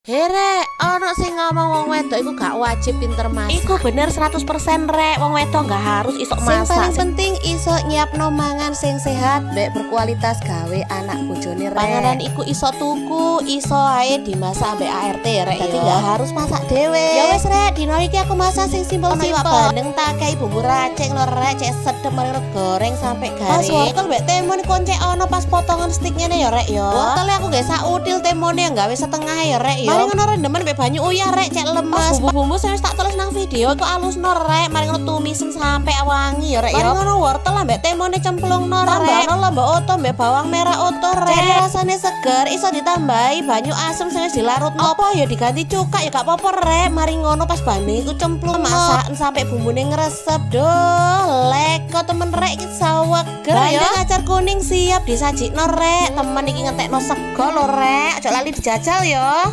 He rek, ono sing ngomong wong wedok iku gak wajib pinter masak. Iku bener 100%, rek, wong wedok gak harus isok Sing masak. Paling penting iso nyiapno mangan sing sehat mbek berkualitas gawe anak bojone, rek. Panganan iku iso tuku, iso ae dimasak ambek ART ya, rek. Dadi gak harus masak dhewe. Ya wes rek, dino iki aku masak sing simpel-simpel. Iwak bandeng tak kei bumbu racik lho, rek, cek sedep, mari goreng sampai garing. Pas wortel mbek temone koncek ono pas potongan stick ngene ya, rek, ya. Wortele aku gawe sak util, temone yang gawe setengah ya, rek, ya. Mari ngono rendemen mbek banyu uyah, rek, cek lemes. Bumbu-bumbu sing wis tak tulis nang video iku alusno, rek, mari ngono tumisen sampai wangi ya, rek, ya. Mari ngono wortel ambek temone cemplungno, rek. Tambahno lombok utuh mbek bawang merah utuh, rek. Jadi rasane seger, iso ditambahi banyu asem sing wis dilarutno. Apa ya diganti cuka ya gak apa-apa, rek. Mari ngono pas bandeng iku cemplung, masakan sampai bumbune ngresep. Duh, leko temen, rek, iki saweger ya. Bandeng acar kuning siap disajikno, rek. Temen iki ngentekno sego lho, rek. Aja lali dijajal ya.